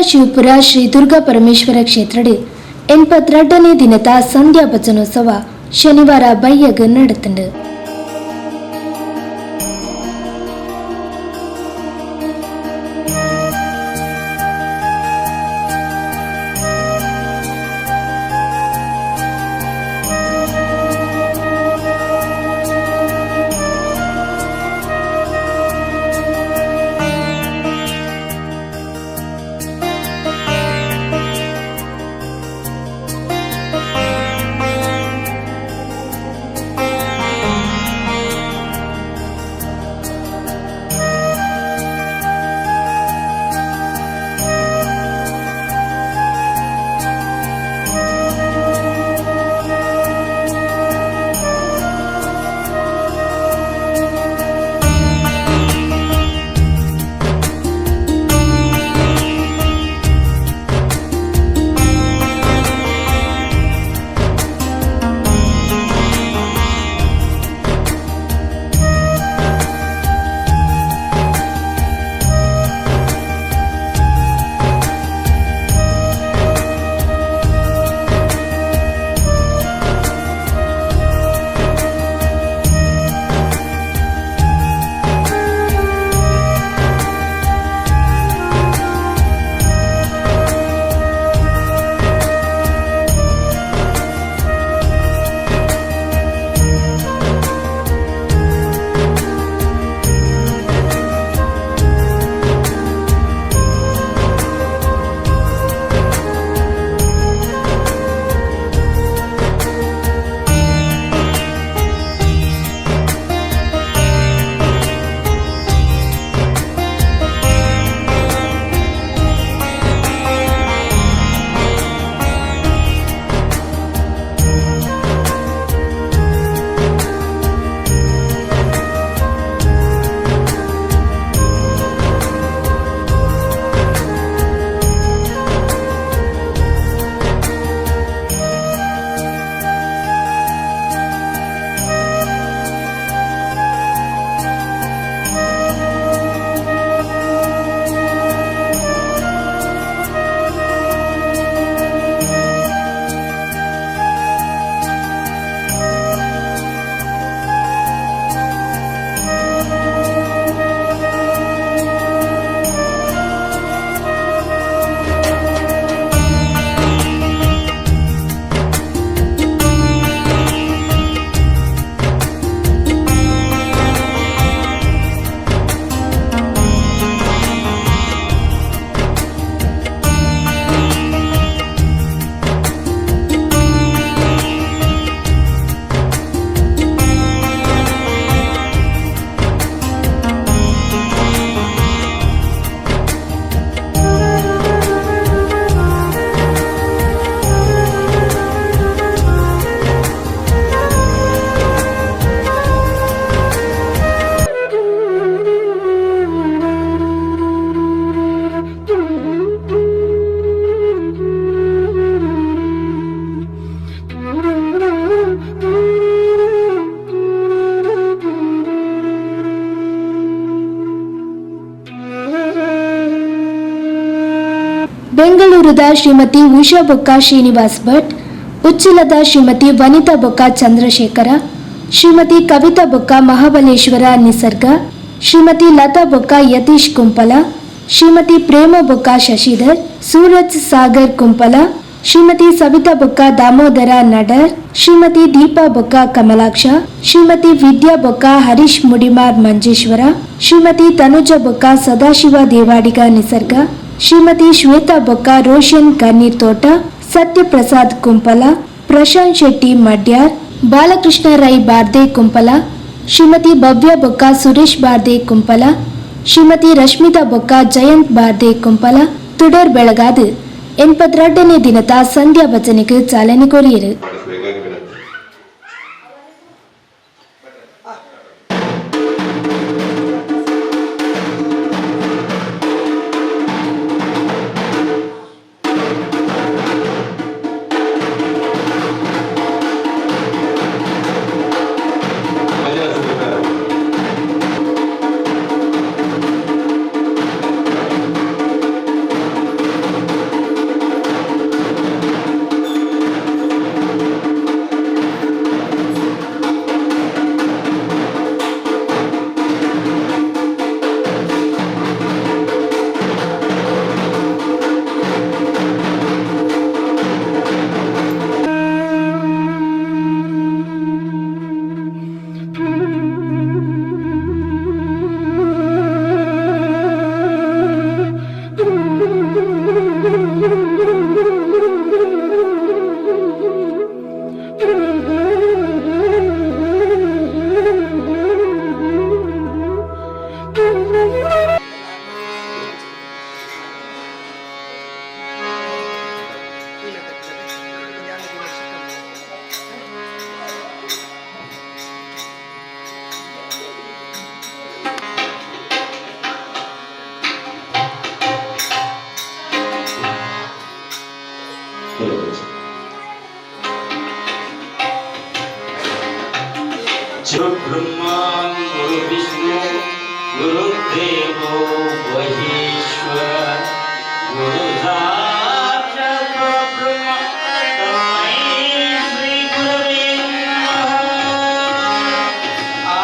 ಶಿವಪುರ ಶ್ರೀ ದುರ್ಗಾ ಪರಮೇಶ್ವರ ಕ್ಷೇತ್ರಡ್ 82ನೇ ದಿನದ ಸಂಧ್ಯಾ ಭಜನೋತ್ಸವ ಶನಿವಾರ ಬಯ್ಯಗ್ ನಡೆತುಂಡು. ಬೆಂಗಳೂರುದ ಶ್ರೀಮತಿ ಉಷಾ ಬೊಕ್ಕ ಶ್ರೀನಿವಾಸ್ ಭಟ್, ಉಚ್ಚಿಲದ ಶ್ರೀಮತಿ ವನಿತಾ ಬೊಕ್ಕ ಚಂದ್ರಶೇಖರ, ಶ್ರೀಮತಿ ಕವಿತಾ ಬೊಕ್ಕ ಮಹಾಬಲೇಶ್ವರ ನಿಸರ್ಗ, ಶ್ರೀಮತಿ ಲತಾ ಬೊಕ್ಕ ಯತೀಶ್ ಕುಂಪಲ, ಶ್ರೀಮತಿ ಪ್ರೇಮ ಬೊಕ್ಕ ಶಶಿಧರ್, ಸೂರಜ್ ಸಾಗರ್ ಕುಂಪಲ, ಶ್ರೀಮತಿ ಸವಿತಾ ಬೊಕ್ಕ ದಾಮೋದರ ನಡರ್, ಶ್ರೀಮತಿ ದೀಪಾ ಬೊಕ್ಕ ಕಮಲಾಕ್ಷ, ಶ್ರೀಮತಿ ವಿದ್ಯಾ ಬೊಕ್ಕ ಹರೀಶ್ ಮುಡಿಮಾರ್ ಮಂಜೇಶ್ವರ, ಶ್ರೀಮತಿ ತನುಜ ಬೊಕ್ಕ ಸದಾಶಿವ ದೇವಾಡಿಗ ನಿಸರ್ಗ, ಶ್ರೀಮತಿ ಶ್ವೇತಾ ಬೊಕ್ಕ ರೋಷನ್ ಕನ್ನೀರ್ ತೋಟ, ಸತ್ಯಪ್ರಸಾದ್ ಕುಂಪಲ, ಪ್ರಶಾಂತ್ ಶೆಟ್ಟಿ ಮಡ್ಯಾರ್, ಬಾಲಕೃಷ್ಣ ರೈ ಬಾರ್ದೆ ಕುಂಪಲ, ಶ್ರೀಮತಿ ಭವ್ಯ ಬೊಕ್ಕ ಸುರೇಶ್ ಬಾರ್ದೆ ಕುಂಪಲ, ಶ್ರೀಮತಿ ರಶ್ಮಿತಾ ಬೊಕ್ಕ ಜಯಂತ್ ಬಾರ್ದೆ ಕುಂಪಲ ತುಡರ್ ಬೆಳಗಾದು 82ನೇ ದಿನದ ಸಂಧ್ಯಾ ಭಜನೆಗೆ ಚಾಲನೆ ಕೊರಿಯರು. ಮಾಡಿಸಬೇಕಾಗಿ ವಿನಂತಿ. ಭಜನಾ ಸ್ವೀಕಾರ. Brahma Guru Vishnu Guru Devo Maheshwara Guru Sakshat Brahma तस्मै श्री गुरवे नमः। आ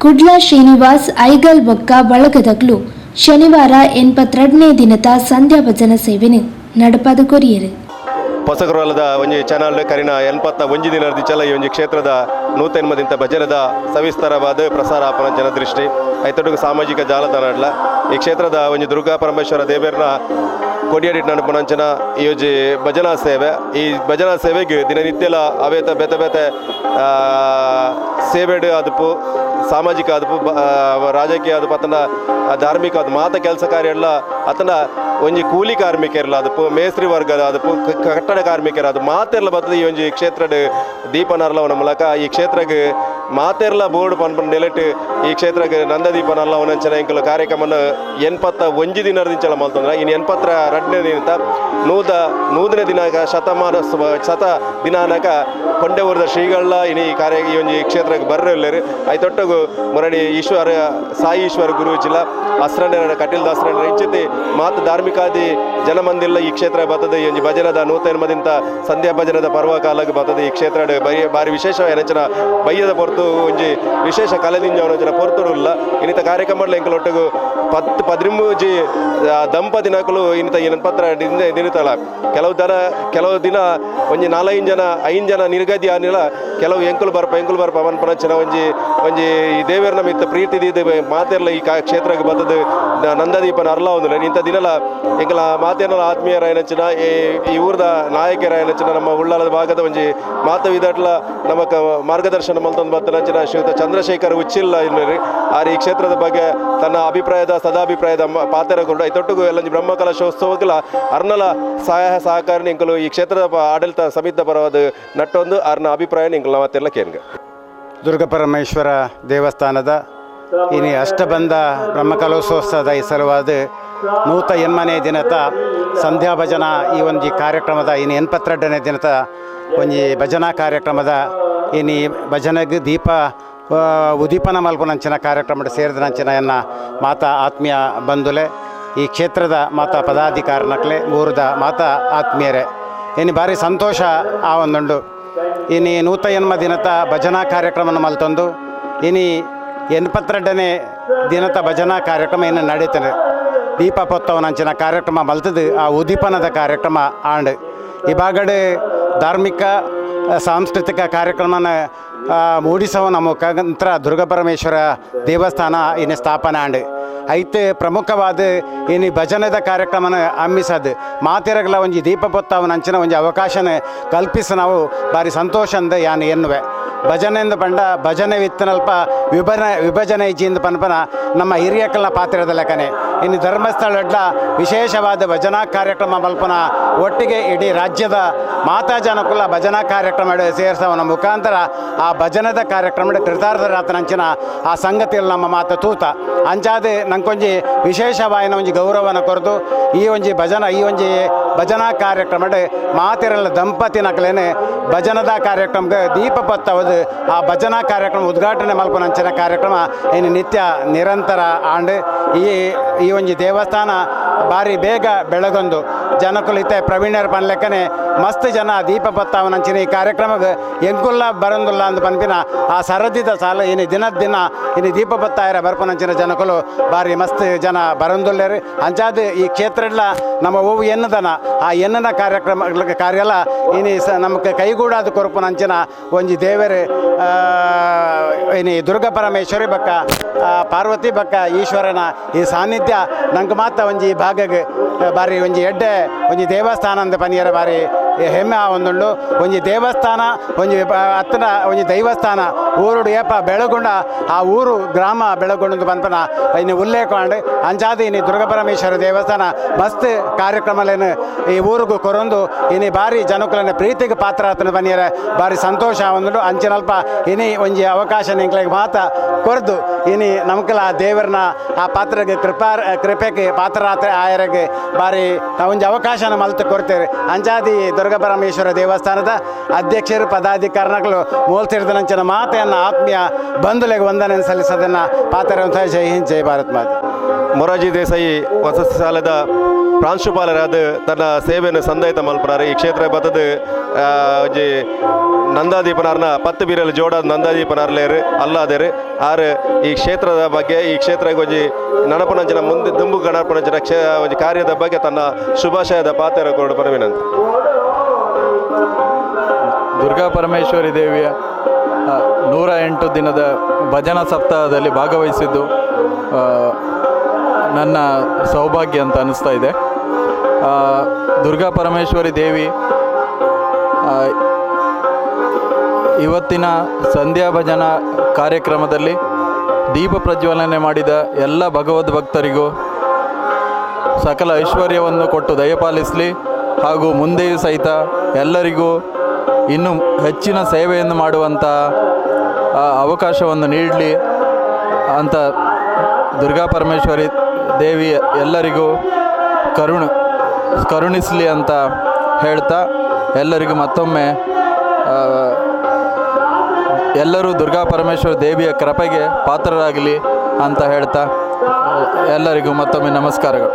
ಕುಡ್ಲ ಶ್ರೀನಿವಾಸ್ ಐಗಲ್ ಬೊಕ್ಕ ಬಳಗದಗ್ಲು ಶನಿವಾರ 82ನೇ ದಿನದ ಸಂಧ್ಯಾ ಭಜನ ಸೇವೆನು ನಡಪದು ಕೊರಿಯರು. ಹೊಸಗರವಲದ ಒಂಜಿ ಚಾನಲ್ ಕರಿನ 81 ದಿನದ ಚಲ ಈ ಒಂಜಿ ಕ್ಷೇತ್ರದ 180 ಭಜನದ ಸವಿಸ್ತಾರವಾದ ಪ್ರಸಾರ ಆಪನ ಜನದೃಷ್ಟಿ ಐತೊಟ್ಟಿಗೆ ಸಾಮಾಜಿಕ ಜಾಲತಾಣಡ್ಲ ಈ ಕ್ಷೇತ್ರದ ಒಂಜಿ ದುರ್ಗಾ ಪರಮೇಶ್ವರ ದೇವರನ ಕೊಡಿಯಡಿಟ್ ನಡಪುನಂಚಿನ ಈ ಒಂಜಿ ಭಜನಾ ಸೇವೆ. ಈ ಭಜನಾ ಸೇವೆಗೆ ದಿನನಿತ್ಯಲ ಅವೇತ ಬೇತೆ ಬೇತೆ ಸೇವೆಡ್ ಅದುಪು, ಸಾಮಾಜಿಕ ಅದುಪು, ರಾಜಕೀಯ ಅದು ಪತ್ತನ ಧಾರ್ಮಿಕ ಅದು ಮಾತ ಕೆಲಸ ಕಾರ್ಯ ಎಲ್ಲ ಅತನ ಒಂಜಿ ಕೂಲಿ ಕಾರ್ಮಿಕರ್ಲ ಅದಪ್ಪು, ಮೇಸ್ತ್ರಿ ವರ್ಗದ ಅದಪ್ಪು, ಕಟ್ಟಡ ಕಾರ್ಮಿಕರ ಅದು ಮಾತೆರ್ಲ ಬರ್ತದೆ. ಈ ಒಂಜಿ ಕ್ಷೇತ್ರದ ದೀಪನರ್ಲವನ ಮೂಲಕ ಈ ಕ್ಷೇತ್ರಕ್ಕೆ ಮಾತೆರ್ಲ ಬೋರ್ಡ್ ಪನ್ಪನ ನೆಲೆಟ್ ಈ ಕ್ಷೇತ್ರಕ್ಕೆ ನಂದದೀಪ ನಲ್ಲವನಂಚನ ಎಂಕುಲು ಕಾರ್ಯಕ್ರಮನ 81 ದಿನದಿಂಚಲ ಮಲ್ತಂದ್ರ ಇನ್ನು 82ನೇ ದಿನ 100ನೇ ದಿನಾಕ ಶತಮಾನ ಶತ ದಿನಾನಕ ಕೊಂಡೆವರದ ಶ್ರೀಗಳ ಇನಿ ಈ ಕಾರ್ಯ ಈ ಒಂಜಿ ಕ್ಷೇತ್ರಕ್ಕೆ ಬರ್ರೆಲ್ಲೇರು. ಐತೊಟ್ಟಗು ಮುರಡಿ ಈಶ್ವರ ಸಾಯಿ ಈಶ್ವರ ಗುರೂಜಿಲ ಅಸ್ರಣ್ಯರ ಕಟೀಲ್ ದಾಸ್ರಣ್ಯರ ಇಂಚಿತಿ ಮಾತು ಧಾರ್ಮಿಕಾದಿ ಜನಮಂದಿಲ್ಲ ಈ ಕ್ಷೇತ್ರ ಬರ್ತದೆ. ಈ ಒಂಜಿ ಭಜನದ 180 ಸಂಧ್ಯಾ ಭಜನದ ಪರ್ವಕಾಲಕ್ಕೆ ಬರ್ತದೆ. ಈ ಕ್ಷೇತ್ರ ಬಾರಿ ವಿಶೇಷ ಏನಂಚನ ಬಯ್ಯದ ಪೊರ್ತು ಒಂಜಿ ವಿಶೇಷ ಕಲೆದಿಂಜವನಂಚನ ಪೊರ್ತುಡುಲ್ಲ. ಇನ್ನಿತ ಕಾರ್ಯಕ್ರಮ ಎಂಕಲೊಟ್ಟಗು 10-13 ಜಿ ದಂಪತಿನಕಲು ಇನ್ನಿತ ಏನಪತ್ರ ದಿನತಲ ಕೆಲವು ದನ ಕೆಲವು ದಿನ ಒಂಜಿ 4-5 ಜನ 5 ಜನ ನಿರ್ಗತಿ ಆನಿಲ ಕೆಲವು ಎಂಕುಲು ಬರ್ಪ ಎಂಕುಲು ಬರ್ಪ ಪನ್ಪನಂಚನ ಒಂಜಿ ಒಂಜಿ ಈ ದೇವರನ ಮಿತ್ತ ಪ್ರೀತಿ ದೀದ ಮಾತೆರ್ಲ ಈ ಕ್ಷೇತ್ರಕ್ಕೆ ಬರ್ತದೆ. ನಂದದೀಪನ ಅರ್ಲ ಒಂದಿಲ್ಲ ಇಂಥ ದಿನಲ ಎಂಕಲ ಮಾತೇನಲ ಆತ್ಮೀಯರಾಯನಂಚಿನ ಈ ಊರದ ನಾಯಕರಾಯನಂಚಿನ ನಮ್ಮ ಉಳ್ಳಾಲದ ಭಾಗದ ಒಂಜಿ ಮಾತವಿದಟ್ಲ ನಮಕ ಮಾರ್ಗದರ್ಶನ ಮಲ್ತೊಂದು ಬರ್ತನಂಚಿನ ಶ್ರೀಯುತ ಚಂದ್ರಶೇಖರ್ ಉಚ್ಚಿಲ್ಲ ಇನ್ನರಿ ಆರ್ ಈ ಕ್ಷೇತ್ರದ ಬಗ್ಗೆ ತನ್ನ ಅಭಿಪ್ರಾಯದ ಸದಾಭಿಪ್ರಾಯದ ಪಾತ್ರ ಕೊಡು. ಐತೊಟ್ಟಿಗೂ ಎಲ್ಲಂಜಿ ಬ್ರಹ್ಮಕಲಶೋತ್ಸವಕ್ಕೆಲ್ಲ ಅರ್ನಲ ಸಹಾಯ ಸಹಕಾರ ಎಂಕಲು ಈ ಕ್ಷೇತ್ರದ ಆಡಳಿತ ಸಮಿತಿ ಪರವಾದ ನಟ್ಟೊಂದು ಅರ್ನ ಅಭಿಪ್ರಾಯ ಎಂಕಲು ಮಾತೆಲ್ಲ ಕೇನ್ಗ. ದುರ್ಗಪರಮೇಶ್ವರ ದೇವಸ್ಥಾನದ ಇನಿ ಅಷ್ಟಬಂಧ ಬ್ರಹ್ಮಕಲಶೋತ್ಸವದ ಈ ಸಲುವಾದ 180ನೇ ದಿನದ ಸಂಧ್ಯಾ ಭಜನಾ ಈ ಒಂದು ಕಾರ್ಯಕ್ರಮದ ಇನ್ನು 82ನೇ ದಿನದ ಒಂಜಿ ಭಜನಾ ಕಾರ್ಯಕ್ರಮದ ಇನಿ ಭಜನೆಗೆ ದೀಪ ಉದೀಪನ ಮಲ್ಪುನಂಚಿನ ಕಾರ್ಯಕ್ರಮ ಸೇರಿದನಂಚಿನ ಎನ್ನ ಮಾತಾ ಆತ್ಮೀಯ ಬಂಧುಲೆ, ಈ ಕ್ಷೇತ್ರದ ಮಾತಾ ಪದಾಧಿಕಾರನಕ್ಲೆ, ಊರದ ಮಾತಾ ಆತ್ಮೀಯರೇ, ಇನ್ನು ಭಾರಿ ಸಂತೋಷ ಆ ಒಂದುಂಡು. ಇನಿ 180 ದಿನದ ಭಜನಾ ಕಾರ್ಯಕ್ರಮನ ಮಲ್ತೊಂದು ಇನಿ 82ನೇ ದಿನದ ಭಜನಾ ಕಾರ್ಯಕ್ರಮ ಇನ್ನು ನಡೀತದೆ. ದೀಪ ಪೊತ್ತವನಂಚಿನ ಕಾರ್ಯಕ್ರಮ ಮಲ್ತದು ಆ ಉದೀಪನದ ಕಾರ್ಯಕ್ರಮ ಆಂಡ್ ಈ ಭಾಗಡೆ ಧಾರ್ಮಿಕ ಸಾಂಸ್ಕೃತಿಕ ಕಾರ್ಯಕ್ರಮನ ಮೂಡಿಸವನ ಮುಖಾಂತರ ದುರ್ಗಪರಮೇಶ್ವರ ದೇವಸ್ಥಾನ ಇನ್ನು ಸ್ಥಾಪನೆ ಆಂಡ್ ಐತೆ ಪ್ರಮುಖವಾದ ಇನ್ನು ಭಜನೆದ ಕಾರ್ಯಕ್ರಮನ ಹಮ್ಮಿಸದು ಮಾತಿರಗಲ ಒಂಜಿ ದೀಪ ಪೊತ್ತವನಂಚಿನ ಒಂಜಿ ಅವಕಾಶನ ಕಲ್ಪಿಸಿ ನಾವು ಭಾರಿ ಸಂತೋಷಂದ ಯಾನ್ ಎನ್ನುವೆ. ಭಜನೆಂದು ಪಂಡ ಭಜನೆ ವಿತ್ತನಲ್ಪ ವಿಭಜನೆ ಇಜ್ಜಿಂದ ಪನ್ಪನ ನಮ್ಮ ಹಿರಿಯಕಲ್ನ ಪಾತ್ರದ ಲೆಕ್ಕನೆ. ಇನ್ನು ಧರ್ಮಸ್ಥಳ ವಿಶೇಷವಾದ ಭಜನಾ ಕಾರ್ಯಕ್ರಮ ಮಲ್ಪನ ಒಟ್ಟಿಗೆ ಇಡೀ ರಾಜ್ಯದ ಮಾತಾ ಜನಕುಲ ಭಜನಾ ಕಾರ್ಯಕ್ರಮ ಸೇರಿಸವನ ಮುಖಾಂತರ ಆ ಭಜನದ ಕಾರ್ಯಕ್ರಮ ಕೃತಾರ್ಥರಾತನಂಚಿನ ಆ ಸಂಗತಿಯಲ್ಲಿ ನಮ್ಮ ಮಾತು ತೂತ ಅಂಚಾದೆ ನಂಕೊಂಜಿ ವಿಶೇಷವಾಯಿನ ಒಂಜಿ ಗೌರವನ ಕೊರದು ಈ ಒಂಜಿ ಭಜನಾ ಈ ಒಂಜಿ ಭಜನಾ ಕಾರ್ಯಕ್ರಮ ಮಾತಿರಲ್ಲ ದಂಪತಿನಕಲೇನೆ ಭಜನದ ಕಾರ್ಯಕ್ರಮಕ್ಕೆ ದೀಪ ಪತ್ತವದು ಆ ಭಜನಾ ಕಾರ್ಯಕ್ರಮ ಉದ್ಘಾಟನೆ ಮಲ್ಪನಂಚಿನ ಕಾರ್ಯಕ್ರಮ ಇನ್ನು ನಿತ್ಯ ನಿರಂತರ ಆಂಡ್ ಈ ಈ ಒಂಜಿ ದೇವಸ್ಥಾನ ಭಾರಿ ಬೇಗ ಬೆಳಗೊಂದು ಜನಕುಲಿತೆ ಪ್ರವೀಣರ ಪನ್ಲೆಕ್ಕನೆ ಮಸ್ತ್ ಜನ ದೀಪ ಪತ್ತಾವನಂಚಿನ ಈ ಕಾರ್ಯಕ್ರಮಕ್ಕೆ ಎಂಕುಲ್ಲ ಬರಂದುಲ್ಲ ಅಂದ್ ಪನ್ಪಿನ ಆ ಸರದಿದ ಸಾಲ ಇನ್ನು ದಿನದ ದಿನ ಇನ್ನು ದೀಪ ಪತ್ತಾಯರ ಬರ್ಪನಂಚಿನ ಜನಕುಲು ಭಾರಿ ಮಸ್ತ್ ಜನ ಬರಂದುಲ್ಲೇರು. ಅಂಚಾದ ಈ ಕ್ಷೇತ್ರ ನಮ್ಮ ಹೂವು ಎನ್ನದನ ಆ ಎನ್ನನ ಕಾರ್ಯಕ್ರಮ ಕಾರ್ಯಲ ಇನಿ ಸ ನಮಗೆ ಕೈಗೂಡಾದ ಕೊರಪುನಂಚಿನ ಒಂಜಿ ದೇವರು ಇನಿ ದುರ್ಗಾ ಪರಮೇಶ್ವರಿ ಬಕ್ಕ ಪಾರ್ವತಿ ಬಕ್ಕ ಈಶ್ವರನ ಈ ಸಾನ್ನಿಧ್ಯ ನಂಗೆ ಮಾತ್ರ ಒಂಜಿ ಭಾಗಗೆ ಬಾರಿ ಒಂಜಿ ಎಡ್ಡೆ ಒಂಜಿ ದೇವಸ್ಥಾನ ಅಂದ ಪನಿಯರ ಬಾರಿ ಹೆಮ್ಮೆ ಆ ಒಂದುಂಡು. ಒಂಜಿ ದೇವಸ್ಥಾನ ಒಂಜಿ ಅತ್ತನ ಒಂಜಿ ದೈವಸ್ಥಾನ ಊರುಡು ಏಪ ಬೆಳಗುಂಡ ಆ ಊರು ಗ್ರಾಮ ಬೆಳಗುಂಡು ಪನ್ಪನ ಇನ್ನು ಉಲ್ಲೇಖ ಅಂಡ್ ಅಂಚಾದ ಇನಿ ದುರ್ಗಪರಮೇಶ್ವರ ದೇವಸ್ಥಾನ ಮಸ್ತ್ ಕಾರ್ಯಕ್ರಮಲೇನು ಈ ಊರಿಗೂ ಕೊರೊಂದು ಇನಿ ಬಾರಿ ಜನಕುಲನ ಪ್ರೀತಿಗೆ ಪಾತ್ರ ಆತನ ಬನ್ನಿಯರ ಬಾರಿ ಸಂತೋಷ ಒಂದುಂಡು. ಅಂಚಿನಲ್ಪ ಇನಿ ಒಂಜಿ ಅವಕಾಶ ನಿಂಕ್ಲೆಗ್ ಮಾತ ಕೊರದು ಇನಿ ನಮಕೆಲ್ಲ ಆ ದೇವರನ್ನ ಆ ಪಾತ್ರಗೆ ಕೃಪೆಗೆ ಪಾತ್ರರಾತ ಆಯರಿಗೆ ಬಾರಿ ಒಂಜಿ ಅವಕಾಶನ ಮಲ್ತು ಕೊಡ್ತೇವೆ. ಅಂಚಾದಿ ದುರ್ಗಪರಮೇಶ್ವರ ದೇವಸ್ಥಾನದ ಅಧ್ಯಕ್ಷರು ಪದಾಧಿಕಾರಿಗಳು ಮೂಲ್ತಿರ್ದನಂಚಿನ ಮಾತೆಯನ್ನು ಆತ್ಮೀಯ ಬಂಧುಲೆಗೆ ವಂದನೆ ಸಲ್ಲಿಸೋದನ್ನು ಪಾತ್ರ. ಜೈ ಹಿಂದ್, ಜೈ ಭಾರತ್ ಮಾತೆ. ಮೊರಾರ್ಜಿ ದೇಸಾಯಿ ವಸತಿ ಶಾಲೆದ ಪ್ರಾಂಶುಪಾಲರಾದ ತನ್ನ ಸೇವೆಯನ್ನು ಸಂದಾಯಿತ ಮಲ್ಪನಾರ ಈ ಕ್ಷೇತ್ರ ಬತ್ತದ ಒಂಜಿ ನಂದಾದೀಪನಾರ್ನ 10 ಬೀರಲ್ಲಿ ಜೋಡಾದ ನಂದಾದೀಪನಾರ್ಲೇರು ಅಲ್ಲಾದೇರು ಆರು ಈ ಕ್ಷೇತ್ರದ ಬಗ್ಗೆ ಈ ಕ್ಷೇತ್ರಕ್ಕೆ ಒಂಜಿ ನಡಪನಂಚಿನ ಮುಂದೆ ದುಂಬು ಗಣಪನಂಚಿನ ಒಂಜಿ ಕಾರ್ಯದ ಬಗ್ಗೆ ತನ್ನ ಶುಭಾಶಯದ ಪಾತ್ರ ಕೊರಡು ಪರವಿನಂತೆ. ದುರ್ಗಾ ಪರಮೇಶ್ವರಿ ದೇವಿಯ 108 ದಿನದ ಭಜನಾ ಸಪ್ತಾಹದಲ್ಲಿ ಭಾಗವಹಿಸಿದ್ದು ನನ್ನ ಸೌಭಾಗ್ಯ ಅಂತ ಅನ್ನಿಸ್ತಾ ಇದೆ. ದುರ್ಗಾ ಪರಮೇಶ್ವರಿ ದೇವಿ ಇವತ್ತಿನ ಸಂಧ್ಯಾ ಭಜನಾ ಕಾರ್ಯಕ್ರಮದಲ್ಲಿ ದೀಪ ಪ್ರಜ್ವಲನೆ ಮಾಡಿದ ಎಲ್ಲ ಭಗವದ್ ಭಕ್ತರಿಗೂ ಸಕಲ ಐಶ್ವರ್ಯವನ್ನು ಕೊಟ್ಟು ದಯಪಾಲಿಸಲಿ ಹಾಗೂ ಮುಂದೆಯೂ ಸಹಿತ ಎಲ್ಲರಿಗೂ ಇನ್ನೂ ಹೆಚ್ಚಿನ ಸೇವೆಯನ್ನು ಮಾಡುವಂಥ ಅವಕಾಶವನ್ನು ನೀಡಲಿ ಅಂತ ದುರ್ಗಾ ಪರಮೇಶ್ವರಿ ದೇವಿ ಎಲ್ಲರಿಗೂ ಕರುಣಿಸಲಿ ಅಂತ ಹೇಳ್ತಾ, ಎಲ್ಲರಿಗೂ ಮತ್ತೊಮ್ಮೆ ಎಲ್ಲರೂ ದುರ್ಗಾ ಪರಮೇಶ್ವರಿ ದೇವಿಯ ಕೃಪೆಗೆ ಪಾತ್ರರಾಗಲಿ ಅಂತ ಹೇಳ್ತಾ ಎಲ್ಲರಿಗೂ ಮತ್ತೊಮ್ಮೆ ನಮಸ್ಕಾರಗಳು.